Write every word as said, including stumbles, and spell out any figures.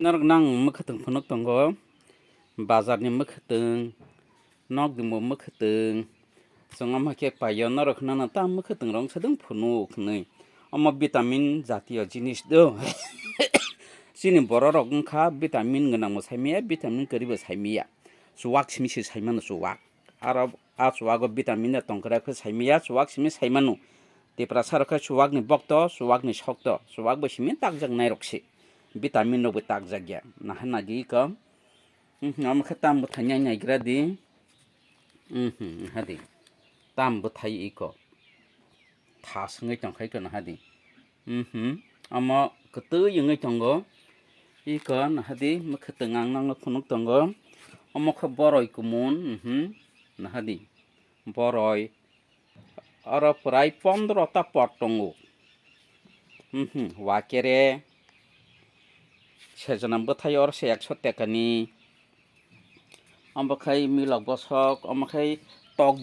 Norok nang mwkhwtwng phunuk tongo, bazarni mwkhwtwng, nokdingbo mwkhwtwng. Chwng omo khe paio norok hwnano ta mwkhwtwng rok wngsa dwng phunuk hwnwi. Omo vitamin jatiyo jinis do. Chini bororok wngkha vitamin gwnangbo saimaya, vitamin kwrwibo saimaya. Chuwak simi se saimano chuwak. Aro a chuwago vitamin no tongkra khe saimaya, chuwak simi saimano. Tiprasa rok khe chuwakni bokto, chuwakni sokto, chuwak bo simi takjaknai rok se. Vitamin rok bo takjakya. Naha nagi iko. Mhm, omo khe tam bwthai nai naigra di. Mhm, hadi. Tam bwthai iko. Tha swngwi tongkhai iko naha di. Mhm. Omo kwtwi wngwi tongo. Iko naha di, mwkhwtwng ang nangno phunuk tongo. Omo khe boroi kumun, mhm. Naha di. Boroi. Oro pwrai pondro ta pot tongo. Mhm. Wakere. Sejana bwthai oro se ekso tekani. Omo khai milok bosok, omo khai tok